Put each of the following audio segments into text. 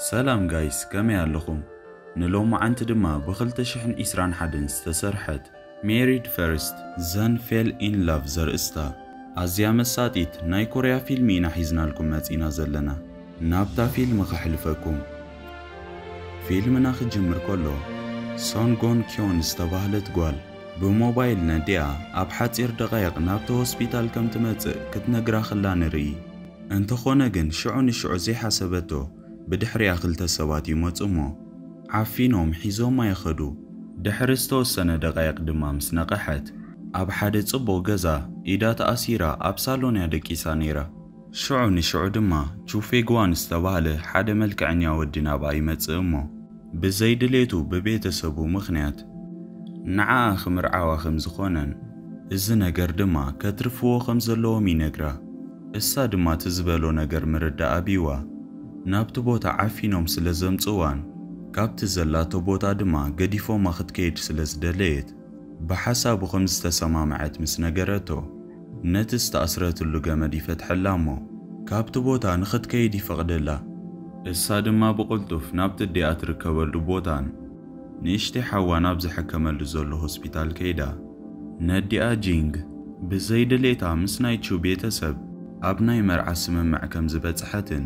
ሰላም ጋይስ፣ ከመይ ኣለኹም? ንሎማዓንቲ ድማ ብ ክልተ ሽሕን ዕስራን ሓደን ዝተሰርሐት Married First ዘን Fell in Love ዘርእስታ ኣዝያ መሳጢት ናይ ኮርያ ፊልም ኢና ሒዝናልኩም መጺና ዘለና። ናብታ ፊልም ከሕልፈኩም። ፊልምና ክጅምር ከሎ፣ ሶን ጎን ኪዮን ዝተባህለት ጓል ብሞባይል ነዲኣ ኣብ ሓጺር ደቓይቕ ናብቲ ሆስፒታል ከም ትመጽእ ክትነግራ ከላ ንርኢ። እንተኾነ ግን ሽዑ ንሽዑ ዘይሓሰበቶ ብድሕሪኣ ክልተ ሰባት ይመጹ እሞ ዓፊኖም ሒዞማ ይኸዱ። ድሕሪ ዝተወሰነ ደቓይቕ ድማ ምስ ነቐሐት ኣብ ሓደ ጽቡቕ ገዛ ኢዳ ተኣሲራ ኣብ ሳሎን እያ ደቂሳ ነይራ። ሽዑ ንሽዑ ድማ ቹፌግዋን ዝተባህለ ሓደ መልክዐኛ ወዲ ናብኣ ይመጽእ እሞ ብዘይ ድሌቱ ብቤተሰቡ ምኽንያት ንዓኣ ክምርዓዋ ከም ዝኾነን እዚ ነገር ድማ ከትርፍዎ ከም ዘለዎም ይነግራ። እሳ ድማ እቲ ዝበሎ ነገር ምርዳእ ኣቢዋ ናብቲ ቦታ ዓፊኖም ስለ ዘምጽዋን ካብቲ ዘላቶ ቦታ ድማ ገዲፎማ ክትከይድ ስለ ዝደለየት ብሓሳቡ ከም ዝተሰማምዐት ምስ ነገረቶ ነቲ ዝተኣስረትሉ ገመድ ይፈትሐላ እሞ ካብቲ ቦታ ንኽትከይድ ይፈቕደላ። እሳ ድማ ብቕልጡፍ ናብቲ ኣዲኣ ትርከበሉ ቦታን ንእሽተይ ሓዋ ናብ ዝሕከመሉ ዘሎ ሆስፒታል ከይዳ ነዲኣ ጂንግ ብዘይ ድሌታ ምስ ናይ ቹ ቤተሰብ ኣብ ናይ መርዓ ስምምዕ ከም ዝበጽሐትን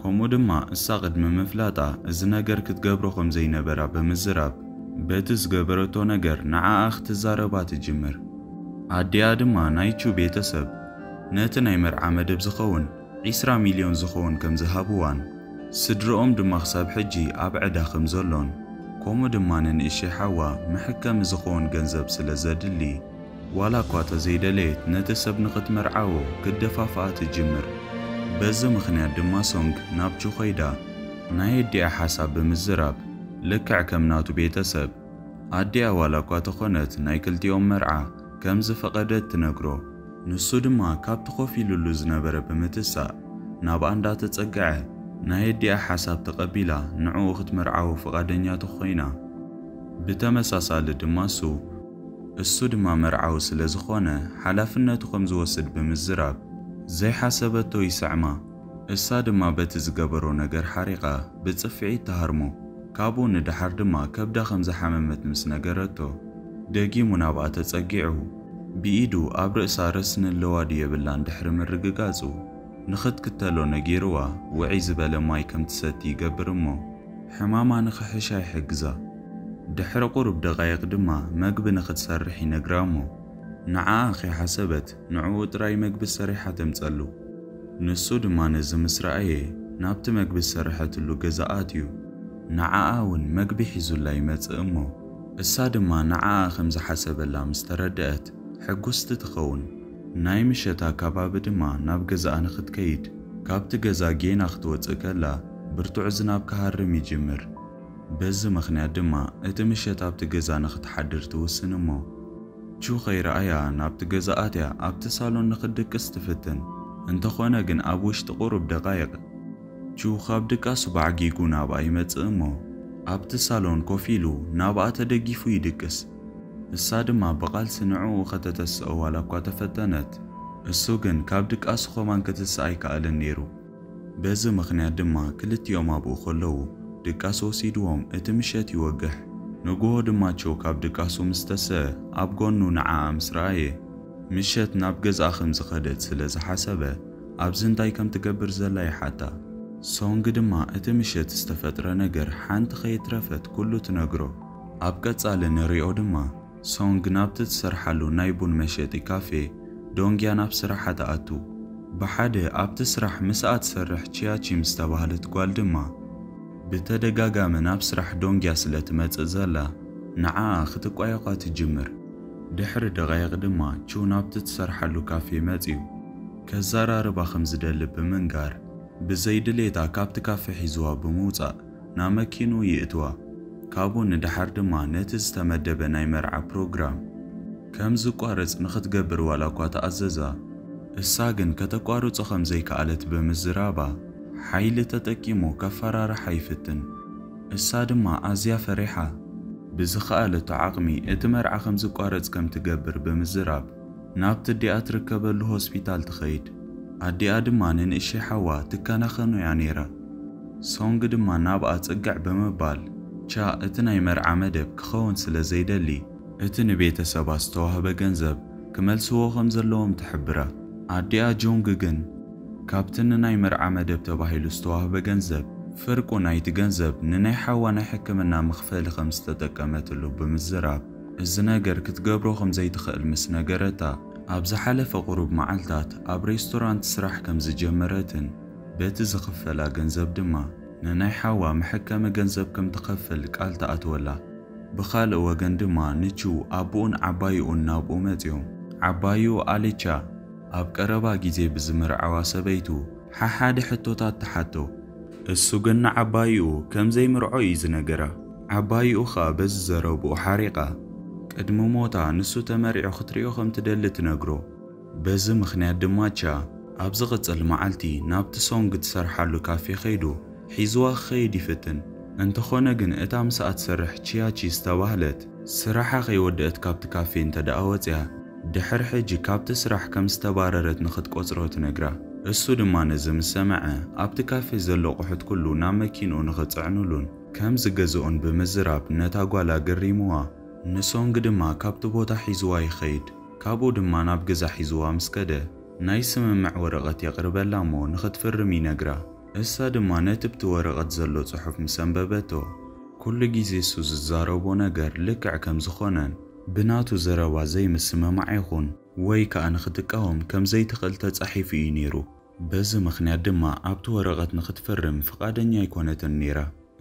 ከምኡ ድማ እሳ ቅድሚ ምፍላጣ እዚ ነገር ክትገብሮ ከም ዘይነበራ ብምዝራብ በቲ ዝገበረቶ ነገር ንዓኣ ክትዛረባ ትጅምር። ኣዲኣ ድማ ናይ ቹ ቤተሰብ ነቲ ናይ መርዓ መደብ ዝኸውን ዕስራ ሚልዮን ዝኸውን ከም ዝሃብዋን ስድርኦም ድማ ክሳብ ሕጂ ኣብ ዕዳ ከም ዘሎን ከምኡ ድማ ንንእሽተይ ሓዋ መሐከሚ ዝኸውን ገንዘብ ስለ ዘድሊ ዋላ እኳ ተዘይደለየት ነቲ ሰብ ንኽትመርዓዎ ክትደፋፍኣ ትጅምር። በዚ ምኽንያት ድማ ሶንግ ናብ ቹ ኸይዳ ናይ ኣዲኣ ሓሳብ ብምዝራብ ልክዕ ከም ናቱ ቤተሰብ ኣዲኣ ዋላ እኳ ተኾነት ናይ ክልቲኦም መርዓ ከም ዝፈቐደት ትነግሮ። ንሱ ድማ ካብቲ ኮፍ ኢሉሉ ዝነበረ ብምትሳእ ናብኣ እንዳተጸግዐ ናይ ኣዲኣ ሓሳብ ተቐቢላ ንዕኡ ክትመርዓዎ ፍቓደኛ ተኾይና። ብተመሳሳሊ ድማ እሱ እሱ ድማ መርዓዊ ስለ ዝኾነ ሓላፍነቱ ከም ዝወስድ ብምዝራብ ዘይሓሰበቶ ይስዕማ። እሳ ድማ በቲ ዝገበሮ ነገር ሓሪቓ ብጽፍዒት ትሃርሞ። ካብኡ ንደሓር ድማ ከብዳ ከም ዝሓመመት ምስ ነገረቶ ደጊሙ ናብኣ ተጸጊዑ ብኢዱ ኣብ ርእሳ ረስኒ ኣለዋ ድዩ የብላን ድሕሪ ምርግጋጹ ንኽትክተሎ ነጊርዋ ውዕይ ዝበለ ማይ ከም ትሰቲ ይገብር እሞ ሕማማ ንኽሕሻ ይሕግዛ። ድሕሪ ቁሩብ ደቓይቕ ድማ መግቢ ንኽትሰርሕ ይነግራ እሞ ንዓኣ ከይሓሰበት ንዕኡ ጥራይ መግቢ ሰሪሓ ተምጸሉ። ንሱ ድማ ነዚ ምስ ረኣየ ናብቲ መግቢ ዝሰርሐትሉ ገዛ ኣትዩ ንዓኣ እውን መግቢ ሒዙላ ይመጽእ እሞ እሳ ድማ ንዓኣ ከም ዝሓሰበላ ምስ ተረድአት ሕጉስቲ ትኸውን። ናይ ምሸት ኣካባቢ ድማ ናብ ገዛኣ ንኽትከይድ ካብቲ ገዛ ጌና ክትወጽእ ከላ ብርቱዕ ዝናብ ክሃርም ይጅምር። በዚ ምኽንያት ድማ እቲ ምሸት ኣብቲ ገዛ ንኽትሓድር ትውስን እሞ ቹ ኸይረኣያ ናብቲ ገዛ ኣትያ ኣብቲ ሳሎን ንኽትድቅስ ትፍትን። እንተኾነ ግን ኣብ ውሽጢ ቁሩብ ደቓይቕ ቹ ካብ ድቃሱ ባዕጊጉ ናብኣ ይመጽእ እሞ ኣብቲ ሳሎን ኮፍ ኢሉ ናብኣ ተደጊፉ ይድቅስ። እሳ ድማ ብቓልሲ ንዕኡ ከተተስኦ ዋላ እኳ ተፈተነት፣ እሱ ግን ካብ ድቃሱ ኸማን ክትስእ ኣይከኣለን ነይሩ። በዚ ምኽንያት ድማ ክልቲኦም ኣብኡ ከለዉ ድቃስ ወሲድዎም እቲ ምሸት ይወግሕ። ንግሆ ድማ ቾ ካብ ድቃሱ ምስ ተስአ ኣብ ጎኑ ንዓኣ ምስ ረኣየ ምሸት ናብ ገዝኣ ከም ዝኸደት ስለ ዝሓሰበ ኣብዚ እንታይ ከም ትገብር ዘላ ይሓታ። ሶንግ ድማ እቲ ምሸት ዝተፈጥረ ነገር ሓንቲ ከይትረፈት ኩሉ ትነግሮ። ኣብ ቀጻሊ ንሪኦ ድማ ሶንግ ናብቲ ትሰርሓሉ ናይ ቡን መሸጢ ካፌ ዶንግያ ናብ ስራሓ ትኣቱ። ብሓደ ኣብቲ ስራሕ ምስኣ ትሰርሕ ቺያቺም ዝተባህለት ጓል ድማ ብተደጋጋሚ ናብ ስራሕ ዶንግያ ስለ ትመጽእ ዘላ ንዓኣ ክትቋየቋ ትጅምር። ድሕሪ ደቓይቕ ድማ ቹ ናብቲ ትሰርሓሉ ካፌ መጺኡ ከዘራርባ ከም ዝደሊ ብምንጋር ብዘይ ድሌታ ካብቲ ካፌ ሒዝዋ ብምውጻእ ናብ መኪንኡ ይእትዋ። ካብኡ ንደሓር ድማ ነቲ ዝተመደበ ናይ መርዓ ፕሮግራም ከም ዝቋረጽ ንኽትገብር ዋላ እኳ ተኣዘዛ፣ እሳ ግን ከተቋርጾ ከም ዘይከኣለት ብምዝራባ ሓይሊ ተጠቂሙ ከፈራርሓ ይፍትን። እሳ ድማ ኣዝያ ፈሪሓ ብዝኸኣለቶ ዓቕሚ እቲ መርዓ ከም ዝቋረጽ ከም ትገብር ብምዝራብ ናብቲ ኣዲኣ ትርከበሉ ሆስፒታል ትኸይድ። ኣዲኣ ድማ ንንእሽተይ ሓዋ ትከናኸኖ እያ ነይራ። ሶንግ ድማ ናብኣ ጽግዕ ብምባል፣ ቻ እቲ ናይ መርዓ መደብ ክኸውን ስለ ዘይደሊ፣ እቲ ንቤተሰባ ዝተዋህበ ገንዘብ ክመልስዎ ከም ዘለዎም ትሕብራ። ኣዲኣ ጁንግ ግን፣ ካብቲ ንናይ መርዓ መደብ ተባሂሉ ዝተዋህበ ገንዘብ፣ ፍርቁ ናይቲ ገንዘብ ንናይ ሓዋ ናይ ሕክምና መኽፈሊ ከም ዝተጠቀመትሉ ብምዝራብ፣ እዚ ነገር ክትገብሮ ከም ዘይትኽእል ምስ ነገረታ፣ ኣብ ዝሓለፈ ቁሩብ መዓልታት ኣብ ሬስቶራንት ስራሕ ከም ዝጀመረትን በቲ ዝኽፈላ ገንዘብ ድማ ንናይ ሓዋ መሐከሚ ገንዘብ ከም ትኸፍል ቃል ትኣትወላ። ብኻልእ ወገን ድማ ንቹ ኣቦኡን ዓባይኡን ናብኡ መጺኦም። ዓባይኡ ኣሌቻ ኣብ ቀረባ ግዜ ብዝምርዓዋ ሰበይቱ ሓሓደ ሕቶታት ትሓቶ። እሱ ግን ንዓባይኡ ከም ዘይምርዖ እዩ ዝነገራ። ዓባይኡ ኸኣ በዚ ዘረብኡ ሓሪቓ። ቅድሚ ሞታ ንሱ ተመሪዑ ክትሪኦ ከም ትደሊ ትነግሮ። በዚ ምኽንያት ድማ ቻ ኣብ ዝቕጽል መዓልቲ ናብቲ ሶንግ ትሰርሓሉ ካፌ ኸይዱ ሒዝዋ ክኸይድ ይፍትን። እንተኾነ ግን እታ ምስኣ ትሰርሕ ቺያቺ ዝተባህለት ስራሓ ከይወደአት ካብቲ ካፌ እንተ ደኣ ወጽያ፣ ድሕሪ ሕጂ ካብቲ ስራሕ ከም ዝተባረረት ንኽትቆጽሮ ትነግራ። እሱ ድማ ነዚ ምስ ሰምዐ ኣብቲ ካፌ ዘሎ ኣቑሑት ኩሉ ናብ መኪንኡ ንኽጽዕኑሉን ከም ዝገዝኡን ብምዝራብ ነታ ጓል ኣገሪምዋ። ንሶንግ ድማ ካብቲ ቦታ ሒዝዋ ይኸይድ። ካብኡ ድማ ናብ ገዛ ሒዝዋ ምስ ከደ፣ ናይ ስምምዕ ወረቐት የቕርበላ እሞ ንኽትፍርም ይነግራ። እሳ ድማ ነቲ ብቲ ወረቐት ዘሎ ጽሑፍ ምስ ኣንበበቶ፣ ኩሉ ግዜ እሱ ዝዛረቦ ነገር ልክዕ ከም ዝኾነን ብናቱ ዘረባ ዘይምስምማዕ ይኹን ወይ ከኣ ንኽትቃወም ከም ዘይትኽእል ተጻሒፉ እዩ ነይሩ። በዚ ምኽንያት ድማ ኣብቲ ወረቐት ንኽትፍርም ፍቓደኛ ኣይኮነትን ነይራ።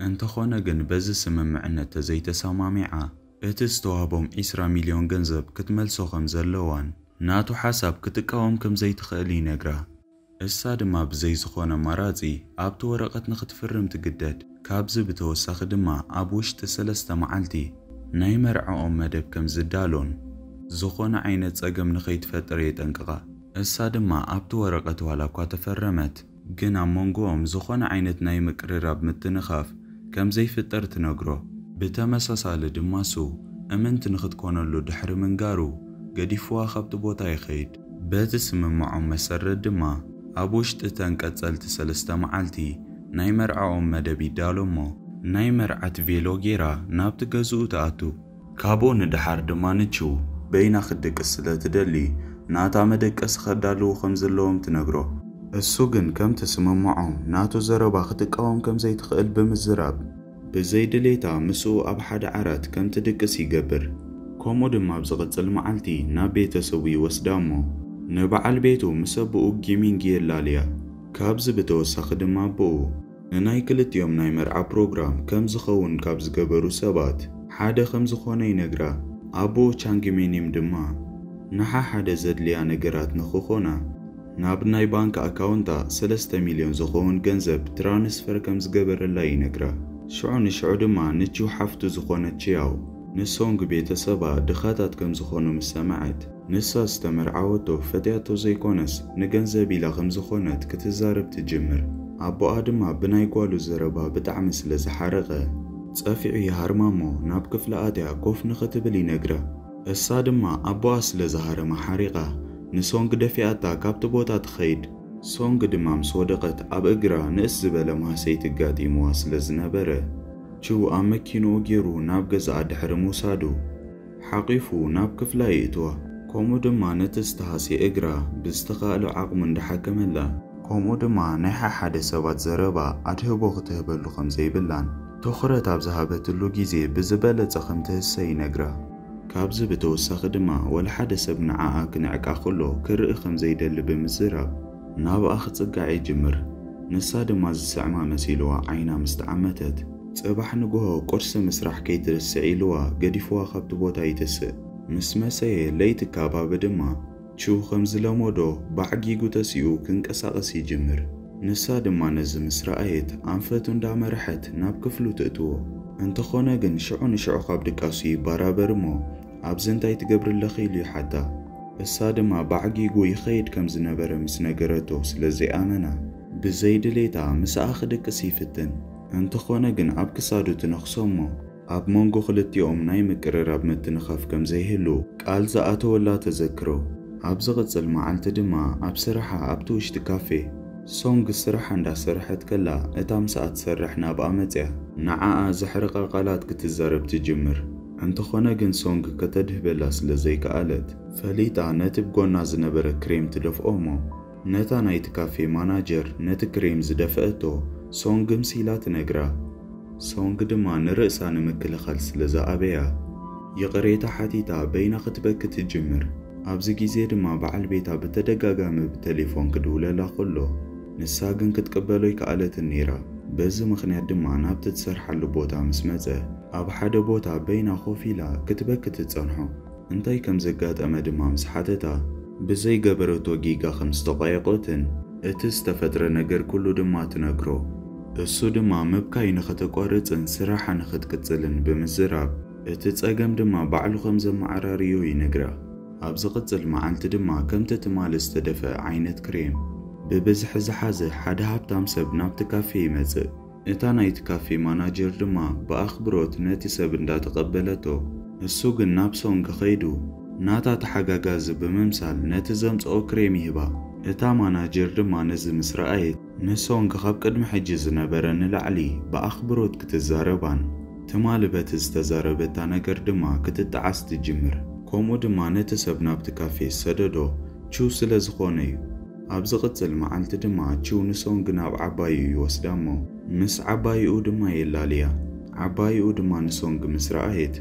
እንተኾነ ግን በዚ ስምምዕነት ተዘይተሰማሚዓ፣ እቲ ዝተዋህቦም ዒስራ ሚልዮን ገንዘብ ክትመልሶ ከም ዘለዋን ናቱ ሓሳብ ክትቃወም ከም ዘይትኽእል ይነግራ። እሳ ድማ ብዘይ ዝኾነ ኣማራጺ ኣብቲ ወረቐት ንኽትፍርም ትግደድ። ካብዚ ብተወሳኺ ድማ ኣብ ውሽጢ ሰለስተ መዓልቲ ናይ መርዓኦም መደብ ከም ዝዳሎን ዝኾነ ዓይነት ጸገም ንኸይትፈጥር የጠንቅቓ። እሳ ድማ ኣብቲ ወረቐት ዋላ እኳ ተፈረመት፣ ግን ኣብ መንጎኦም ዝኾነ ዓይነት ናይ ምቅርራብ ምትንኻፍ ከም ዘይፍጠር ትነግሮ። ብተመሳሳሊ ድማ ሱ እምንቲ ንኽትኮነሉ ድሕሪ ምንጋሩ ገዲፍዋ ካብቲ ቦታ ይኸይድ። በቲ ስምምዖም መሰረት ድማ ኣብ ውሽጢ እተን ቀጸልቲ ሰለስተ መዓልቲ ናይ መርዓኦም መደብ ይዳሎ እሞ ናይ መርዓት ቬሎ ጌራ ናብቲ ገዝኡ ትኣቱ። ካብኡ ንደሓር ድማ ንቹ በይና ክትድቅስ ስለ ትደሊ ናታ መደቀሲ ከዳልዉ ከም ዘለዎም ትነግሮ። እሱ ግን ከም ተስምምዖም ናቱ ዘረባ ክትቃወም ከም ዘይትኽእል ብምዝራብ ብዘይ ድሌታ ምስኡ ኣብ ሓደ ዓራት ከም ትድቅስ ይገብር። ከምኡ ድማ ኣብ ዝቕጽል መዓልቲ ናብ ቤተሰቡ ይወስዳ እሞ ንበዓል ቤቱ ምስ ኣቦኡ ጊሚንግ የላልያ። ካብዚ ብተወሳኺ ድማ ኣቦኡ ንናይ ክልቲኦም ናይ መርዓ ፕሮግራም ከም ዝኸውን ካብ ዝገበሩ ሰባት ሓደ ከም ዝኾነ ይነግራ። ኣቦኡ ቻንግ ሚኒም ድማ ንሓሓደ ዘድልያ ነገራት ንኽኾና ናብ ናይ ባንክ ኣካውንታ ሰለስተ ሚልዮን ዝኸውን ገንዘብ ትራንስፈር ከም ዝገበረላ ይነግራ። ሽዑ ንሽዑ ድማ ንቺው ሓፍቱ ዝኾነት ቺያው ንሶንግ ቤተሰባ ድኻታት ከም ዝኾኑ ምስ ሰምዐት፣ ንሳ ዝተመርዓወቶ ፈትያቶ ዘይኮነስ ንገንዘብ ኢላ ከም ዝኾነት ክትዛረብ ትጅምር። ኣቦኣ ድማ ብናይ ጓሉ ዘረባ ብጣዕሚ ስለ ዝሓረቐ፣ ጸፊዑ ይሃርማ እሞ ናብ ክፍሊ ኣትያ ኮፍ ንኽትብል ይነግራ። እሳ ድማ ኣቦኣ ስለ ዝሃረማ ሓሪቓ ንሶንግ ደፊኣታ ካብቲ ቦታ ትኸይድ። ሶንግ ድማ ምስ ወደቐት ኣብ እግራ ንእስ ዝበለ ማህሰይቲ ኣጋጢምዋ ስለ ዝነበረ፣ ቹ ኣብ መኪንኡ ገይሩ ናብ ገዛኣ ድሕሪ ምውሳዱ፣ ሓቒፉ ናብ ክፍላ የእትዋ። ከምኡ ድማ ነቲ ዝተሃስየ እግራ ብዝተኻእሎ ዓቕሙ እንዳሓከመላ፣ ከምኡ ድማ ናይ ሓሓደ ሰባት ዘረባ ኣድህቦ ክትህበሉ ከም ዘይብላን፣ ትኹረት ኣብ ዝሃበትሉ ግዜ ብዝበለጸ ከም ትህሰ ይነግራ። ካብዚ ብተወሳኺ ድማ፣ ወላ ሓደ ሰብ ንዓኣ ክንዕቃ ከሎ ክርኢ ከም ዘይደሊ ብምዝራብ፣ ናብኣ ክጽጋዕ ይጅምር። ንሳ ድማ ዝስዕማ መሲልዋ ዓይና ምስ ተዓመተት፣ ጽባሕ ንግሆ ቁርሲ ምስራሕ ከይትርስዕ ኢልዋ ገዲፍዋ ካብቲ ቦታ ይትስእ። ምስ መሰየ ለይቲ ከባቢ ድማ፣ ቹ ከም ዝለመዶ ባዕጊጉ ተሲኡ ክንቀሳቐስ ይጅምር። ንሳ ድማ ነዚ ምስ ረኣየት ኣንፈቱ እንዳመርሐት ናብ ክፍሉ ትእትዎ። እንተኾነ ግን ሽዑ ንሽዑ ካብ ድቃሱ ይባራበር እሞ፣ ኣብዚ እንታይ ትገብሪ ኣለኺ ኢሉ ይሓታ። እሳ ድማ ባዕጊጉ ይኸይድ ከም ዝነበረ ምስ ነገረቶ ስለ ዘይኣመና፣ ብዘይ ድሌታ ምስኣ ክድቅስ ይፍትን። እንተኾነ ግን ኣብ ክሳዱ ትነኽሶ እሞ፣ ኣብ መንጎ ክልቲኦም ናይ ምቅርራብ ምትንኻፍ ከም ዘይህሉ ቃል ዝኣተወላ ተዘክሮ። ኣብ ዝቕጽል መዓልቲ ድማ ኣብ ስራሓ ኣብቲ ውሽጢ ካፌ ሶንግ ስራሕ እንዳሰርሐት ከላ፣ እታ ምሳኣ ትሰርሕ ናብኣ መጽያ። ንዓኣ ዘሕርቓ ቃላት ክትዛረብ ትጅምር። እንተኾነ ግን ሶንግ ከተድህበላ ስለ ዘይከኣለት፣ ፈሊጣ ነቲ ብጎና ዝነበረ ክሬም ትደፍኦ እሞ፣ ነታ ናይቲ ካፌ ማናጀር ነቲ ክሬም ዝደፍአቶ ሶንግ ምሲላ ትነግራ። ሶንግ ድማ ንርእሳ ንምክልኻል ስለ ዝኣበያ፣ ይቕሬታ ሓቲታ በይና ክትበኪ ትጅምር። ኣብዚ ግዜ ድማ በዓል ቤታ ብተደጋጋሚ ብቴሌፎን ክድውለላ ከሎ፣ ንሳ ግን ክትቅበሎ ኣይከኣለትን ነይራ። በዚ ምኽንያት ድማ ናብቲ ትሰርሓሉ ቦታ ምስ መጸ፣ ኣብ ሓደ ቦታ በይና ኮፍ ኢላ ክትበኪ ትጸንሖ። እንታይ ከም ዘጋጠመ ድማ ምስ ሓተታ፣ ብዘይገበረቶ ጌጋ ከም ዝተቋየቖትን እቲ ዝተፈጥረ ነገር ኩሉ ድማ ትነግሮ። እሱ ድማ ምብካይ ንኸተቋርጽን ስራሓ ንኽትቅጽልን ብምዝራብ፣ እቲ ጸገም ድማ ባዕሉ ከም ዘመዓራርዮ ይነግራ። ኣብ ዝቕጽል መዓልቲ ድማ ከምቲ ትማሊ ዝተደፍአ ዓይነት ክሬም ብብዝሒ ዝሓዘ ሓደ ሃብታም ሰብ ናብቲ ካፌ ይመጽእ። እታ ናይቲ ካፌ ማናጀር ድማ ብኣኽብሮት ነቲ ሰብ እንዳተቐበለቶ፣ እሱ ግን ናብ ሶንግ ኸይዱ ናታ ተሓጋጋዚ ብምምሳል ነቲ ዘምጽኦ ክሬም ይህባ። እታ ማናጀር ድማ ነዚ ምስ ረኣየት፣ ንሶንግ ካብ ቅድሚ ሕጂ ዝነበረ ንላዕሊ ብኣኽብሮት ክትዛረባን ትማሊ በቲ ዝተዛረበታ ነገር ድማ ክትጠዓስ ትጅምር። ከምኡ ድማ ነቲ ሰብ ናብቲ ካፌ ዝሰደዶ ቹ ስለ ዝኾነ እዩ። ኣብ ዝቕጽል መዓልቲ ድማ ቹ ንሶንግ ናብ ዓባይኡ ይወስዳ እሞ፣ ምስ ዓባይኡ ድማ የላልያ። ዓባይኡ ድማ ንሶንግ ምስ ረኣየት፣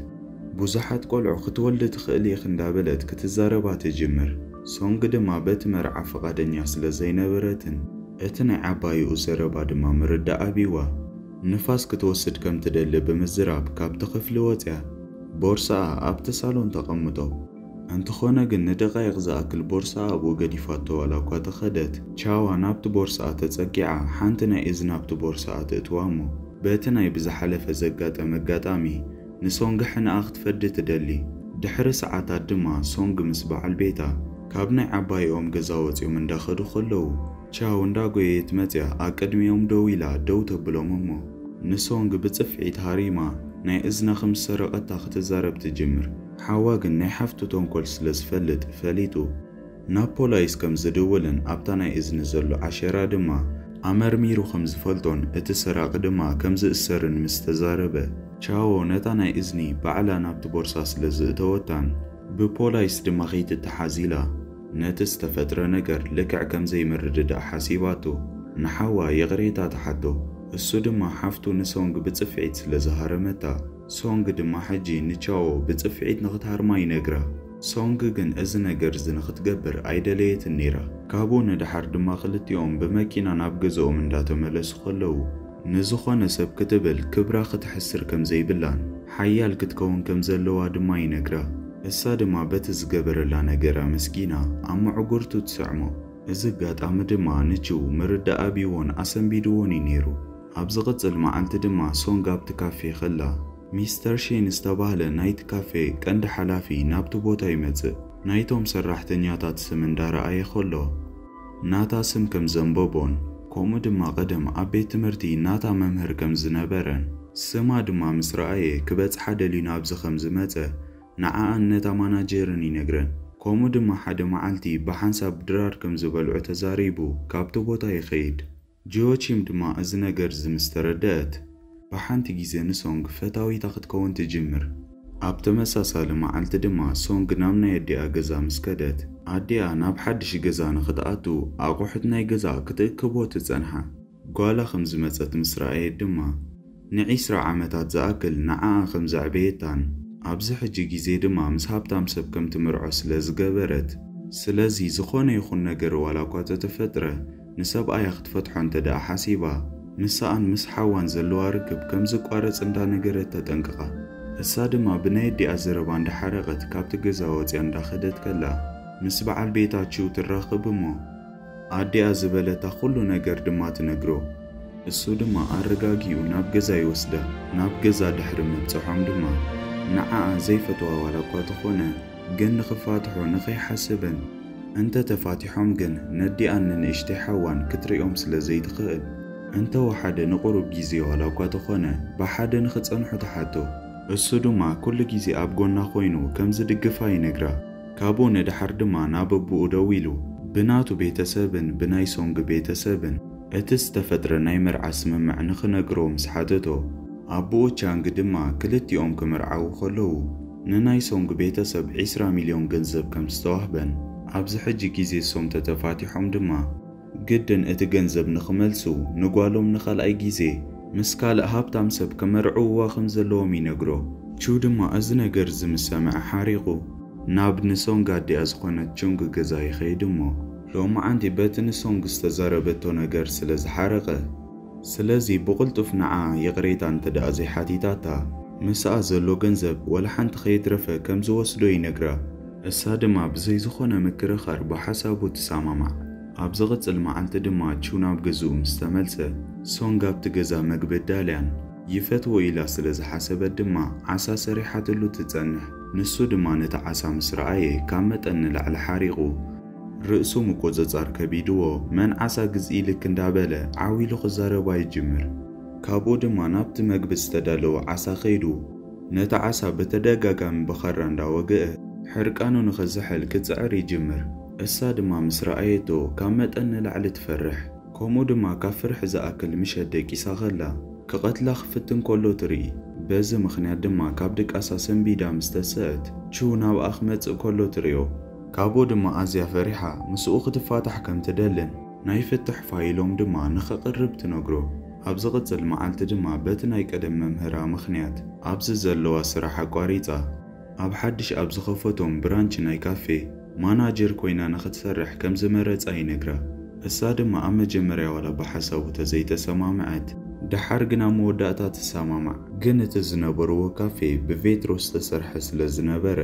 ብዙሓት ቆልዑ ክትወልዲ ትኽእሊ ኢኺ እንዳበለት ክትዛረባ ትጅምር። ሶንግ ድማ በቲ መርዓ ፍቓደኛ ስለ ዘይነበረትን እቲ ናይ ዓባይኡ ዘረባ ድማ ምርዳእ ኣብይዋ፣ ንፋስ ክትወስድ ከም ትደሊ ብምዝራብ ካብቲ ክፍሊ ወጽያ ቦርሳኣ ኣብቲ ሳሎን ተቐምጦ። እንተኾነ ግን ንደቓይቕ ዝኣክል ቦርሳኣ ኣብኡ ገዲፋቶ ዋላ እኳ ተኸደት፣ ቻዋ ናብቲ ቦርሳኣ ተጸጊዓ ሓንቲ ናይ እዝኒ ኣብቲ ቦርሳኣ ተእትዋ እሞ፣ በቲ ናይ ብዝሓለፈ ዘጋጠመ ኣጋጣሚ ንሶንግ ሕንኣ ክትፈዲ ትደሊ። ድሕሪ ሰዓታት ድማ ሶንግ ምስ በዓል ቤታ ካብ ናይ ዓባይኦም ገዛ ወጺኦም እንዳኸዱ ከለዉ፣ ቻው እንዳጎየየት መጽያ ኣብ ቅድሚኦም ደው ኢላ ደው ተብሎም እሞ፣ ንሶንግ ብጽፍዒት ሃሪማ ናይ እዝና ከም ዝሰረቐታ ክትዛረብ ትጅምር። ሓዋ ግን ናይ ሓፍቱ ተንኮል ስለ ዝፈልጥ ፈሊጡ፣ ናብ ፖላይስ ከም ዝድውልን ኣብታ ናይ እዝኒ ዘሎ ዓሸራ ድማ ኣመርሚሩ ከም ዝፈልጦን እቲ ሰራቒ ድማ ከም ዝእሰርን ምስ ተዛረበ፣ ቻዎ ነታ ናይ እዝኒ ባዕላ ናብቲ ቦርሳ ስለ ዝእተወታን ብፖላይስ ድማ ከይትተሓዝ ኢላ፣ ነቲ ዝተፈጥረ ነገር ልክዕ ከም ዘይምርድዳእ ሓሲባቶ ንሓዋ ይቕሬታ ትሓቶ። እሱ ድማ ሓፍቱ ንሶንግ ብጽፍዒት ስለ ዝሃረመታ፣ ሶንግ ድማ ሕጂ ንቻዎ ብጽፍዒት ንኽትሃርማ ይነግራ። ሶንግ ግን እዚ ነገር እዚ ንኽትገብር ኣይደለየትን ነይራ። ካብኡ ንደሓር ድማ ክልቲኦም ብመኪና ናብ ገዝኦም እንዳተመለሱ ከለዉ፣ ንዝኾነ ሰብ ክትብል ክብራ ክትሕስር ከም ዘይብላን ሓያል ክትከውን ከም ዘለዋ ድማ ይነግራ። እሳ ድማ በቲ ዝገበረላ ነገር ኣመስጊና ኣብ መዕጉርቱ ትስዕሞ። እዚ ኣጋጣሚ ድማ ንችው ምርዳእ ኣብይዎን ኣሰንቢድዎን እዩ ነይሩ። ኣብ ዝቕጽል መዓልቲ ድማ ሶንግ ኣብቲ ካፌ ከላ፣ ሚስተር ሼን ዝተባህለ ናይቲ ካፌ ቀንዲ ሓላፊ ናብቲ ቦታ ይመጽእ። ናይቶም ሰራሕተኛታት ስም እንዳረኣየ ከሎ፣ ናታ ስም ከም ዘንበቦን፣ ከምኡ ድማ ቀደም ኣብ ቤት ትምህርቲ ናታ መምህር ከም ዝነበረን፣ ስማ ድማ ምስ ረኣየ ክበጽሓ ደልዩ ናብዚ ከም ዝመጸ ንዓኣን ነታ ማናጀርን ይነግረን። ከምኡ ድማ ሓደ መዓልቲ ብሓንሳብ ድራር ከም ዝበልዑ ተዛሪቡ ካብቲ ቦታ ይኸይድ። ጂዮቺም ድማ እዚ ነገር እዚ ምስ ተረደአት፣ ብሓንቲ ግዜ ንሶንግ ፈታዊታ ክትከውን ትጅምር። ኣብ ተመሳሳሊ መዓልቲ ድማ ሶንግ ናብ ናይ ኣዲኣ ገዛ ምስ ከደት፣ ኣዲኣ ናብ ሓድሽ ገዛ ንኽትኣቱ ኣቑሑት ናይ ገዛ ክትእክቦ ትጸንሓ። ጓላ ከም ዝመጸት ምስ ረኣየት ድማ፣ ንዒስራ ዓመታት ዝኣክል ንዓኣ ከም ዘዕበየታን፣ ኣብዚ ሕጂ ግዜ ድማ ምስ ሃብታም ሰብ ከም ትምርዖ ስለ ዝገበረት፣ ስለዚ ዝኾነ ይኹን ነገር ዋላ እኳ ተተፈጥረ፣ ንሰብኣያ ክትፈትሖ እንተ ደኣ ሓሲባ፣ ምሳኣን ምስ ሓዋን ዘለዋ ርክብ ከም ዝቋረጽ እንዳነገረት ተጠንቅቓ። እሳ ድማ ብናይ ኣዲኣ ዘረባ እንዳሓረቐት ካብቲ ገዛ ወጽያ እንዳኸደት ከላ፣ ምስ በዓል ቤታ ቺው ትራኸብ እሞ፣ ኣዲኣ ዝበለታ ኩሉ ነገር ድማ ትነግሮ። እሱ ድማ ኣረጋጊኡ ናብ ገዛ ይወስዳ። ናብ ገዛ ድሕሪ ምብጽሖም ድማ፣ ንዓኣ ዘይፈትዋ ዋላ እኳ ተኾነ፣ ግን ንኽፋትሑ ንኸይሓስብን፣ እንተ ተፋቲሖም ግን ነዲኣን ንንእሽተይ ሓዋን ክትሪኦም ስለ ዘይትኽእል፣ እንተ ወሓደ ንቑሩብ ግዜ ዋላ እኳ ተኾነ፣ ብሓደ ንኽጸንሑ ትሓቶ። እሱ ድማ ኩሉ ግዜ ኣብ ጎና ኮይኑ ከም ዝድግፋ ይነግራ። ካብኡ ንደሓር ድማ ናብ ኣቦኡ ደዊሉ፣ ብናቱ ቤተሰብን ብናይ ሶንግ ቤተሰብን እቲ ዝተፈጥረ ናይ መርዓ ስምምዕ ንኽነግሮ ምስ ሓተቶ፣ ኣቦኡ ቻንግ ድማ ክልቲኦም ክምርዓዉ ከለዉ ንናይ ሶንግ ቤተሰብ ዒስራ ሚልዮን ገንዘብ ከም ዝተዋህበን ኣብዚ ሕጂ ግዜ እሶም ተተፋቲሖም ድማ ግድን እቲ ገንዘብ ንኽመልሱ ንጓሎም ንኻልኣይ ግዜ ምስ ካልእ ሃብታም ሰብ ክመርዕውዋ ከም ዘለዎም ይነግሮ። ቹ ድማ እዚ ነገር እዚ ምስ ሰምዐ ሓሪቑ ናብ ንሶንግ ኣዲኣ ዝኾነት ቹንግ ገዛ ይኸይድ እሞ ሎማዓንቲ በቲ ንሶንግ ዝተዛረበቶ ነገር ስለ ዝሓረቐ ስለዚ ብቕልጡፍ ንዓ ይቕሬታ እንተ ደኣ ዘይሓቲታታ ምስኣ ዘሎ ገንዘብ ወላ ሓንቲ ከየትረፈ ከም ዝወስዶ ይነግራ። እሳ ድማ ብዘይ ዝኾነ ምክርኻር ብሓሳቡ ትሰማማዕ። ኣብ ዝቕጽል መዓልቲ ድማ ቹ ናብ ገዝኡ ምስ ተመልሰ ሶንግ ኣብቲ ገዛ መግቢ ኣዳልያን ይፈትዎ ኢላ ስለ ዝሓሰበት ድማ ዓሳ ሰሪሓትሉ ትጸንሕ። ንሱ ድማ ነቲ ዓሳ ምስ ረኣየ ካብ መጠን ንላዕሊ ሓሪቑ ርእሱ ምቁጽጻር ከቢድዎ መን ዓሳ ግዝኢልክ እንዳበለ ዓው ኢሉ ክዛረባ ይጅምር። ካብኡ ድማ ናብቲ መግቢ ዝተዳለወ ዓሳ ከይዱ ነቲ ዓሳ ብተደጋጋሚ ብኻራ እንዳወግአ ሕርቃኑ ንኽዝሕል ክጽዕር ይጅምር። እሳ ድማ ምስ ረኣየቶ ካብ መጠን ንላዕሊ ትፈርሕ። ከምኡ ድማ ካብ ፍርሒ ዝኣክል ምሸት ደቂሳ ከላ ክቐትላ ክፍትን ከሎ ትርኢ። በዚ ምኽንያት ድማ ካብ ድቃሳ ሰንቢዳ ምስ ተሰእት ቹ ናብኣ ክመጽእ ከሎ ትርእዮ። ካብኡ ድማ ኣዝያ ፈሪሓ ምስኡ ክትፋታሕ ከም ትደልን ናይ ፍትሕ ፋይሎም ድማ ንኸቕርብ ትነግሮ። ኣብ ዝቕጽል መዓልቲ ድማ በቲ ናይ ቀደም መምህራ ምኽንያት ኣብዚ ዘለዋ ስራሕ ኣቋሪጻ ኣብ ሓድሽ ኣብ ዝኸፈቶም ብራንች ናይ ካፌ ማናጀር ኮይና ንኽትሰርሕ ከም ዝመረጻ ይነግራ። እሳ ድማ ኣብ መጀመርያ ዋላ ብሓሳቡ ተዘይተሰማምዐት፣ ደሓር ግን ኣብ መወዳእታ ትሰማማዕ። ግን እቲ ዝነበርዎ ካፌ ብቬትሮ ዝተሰርሐ ስለ ዝነበረ፣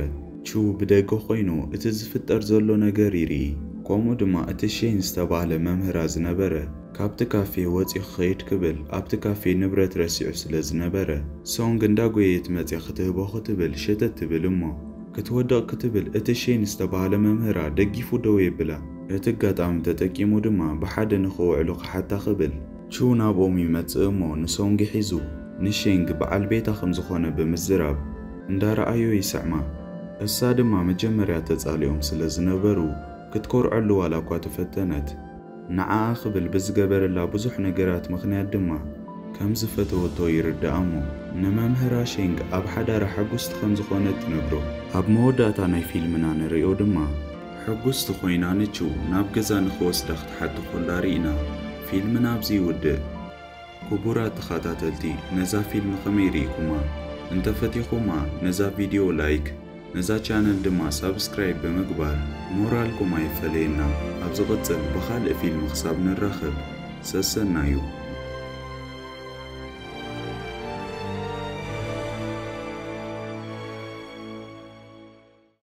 ቹ ብደገ ኮይኑ እቲ ዝፍጠር ዘሎ ነገር ይርኢ። ከምኡ ድማ እቲ ሼን ዝተባህለ መምህራ ዝነበረ ካብቲ ካፌ ወጺኡ ክኸይድ ክብል ኣብቲ ካፌ ንብረት ረሲዑ ስለ ዝነበረ፣ ሶንግ እንዳጎየየት መጽያ ክትህቦ ክትብል ሸተት ትብል እሞ፣ ክትወድቕ ክትብል እቲ ሼን ዝተባህለ መምህራ ደጊፉ ደው የብላ። እቲ ኣጋጣሚ ተጠቂሙ ድማ ብሓደ ንኽውዕሉ ክሓታ ክብል ቹ ናብኦም ይመጽእ እሞ ንሶንግ ሒዙ ንሼንግ በዓል ቤታ ከም ዝኾነ ብምዝራብ እንዳረኣዮ ይስዕማ። እሳ ድማ መጀመርያ ተጻሊኦም ስለ ዝነበሩ ክትኮርዐሉ ዋላ እኳ ተፈተነት፣ ንዓኣ ክብል ብዝገበረላ ብዙሕ ነገራት ምኽንያት ድማ ከም ዝፈተወቶ ይርዳእ እሞ ንመምህራ ሼንግ ኣብ ሓዳራ ሕጉስቲ ከም ዝኾነት ትነግሮ። ኣብ መወዳእታ ናይ ፊልምና ንሪኦ ድማ ሕጉስቲ ኮይና ንቹ ናብ ገዛ ንኽወስዳ ክትሓቶ ከላ ርኢና ፊልምና ኣብዚ ይውድእ። ክቡራት ተኸታተልቲ ነዛ ፊልም ከመይ ርኢኩማ? እንተፈቲኹማ ነዛ ቪድዮ ላይክ ነዛ ቻነል ድማ ሳብስክራይብ ብምግባር ሞራልኩም ኣይፈለየና። ኣብ ዝቕጽል ብኻልእ ፊልም ክሳብ ንራኸብ ሰሰናዩ።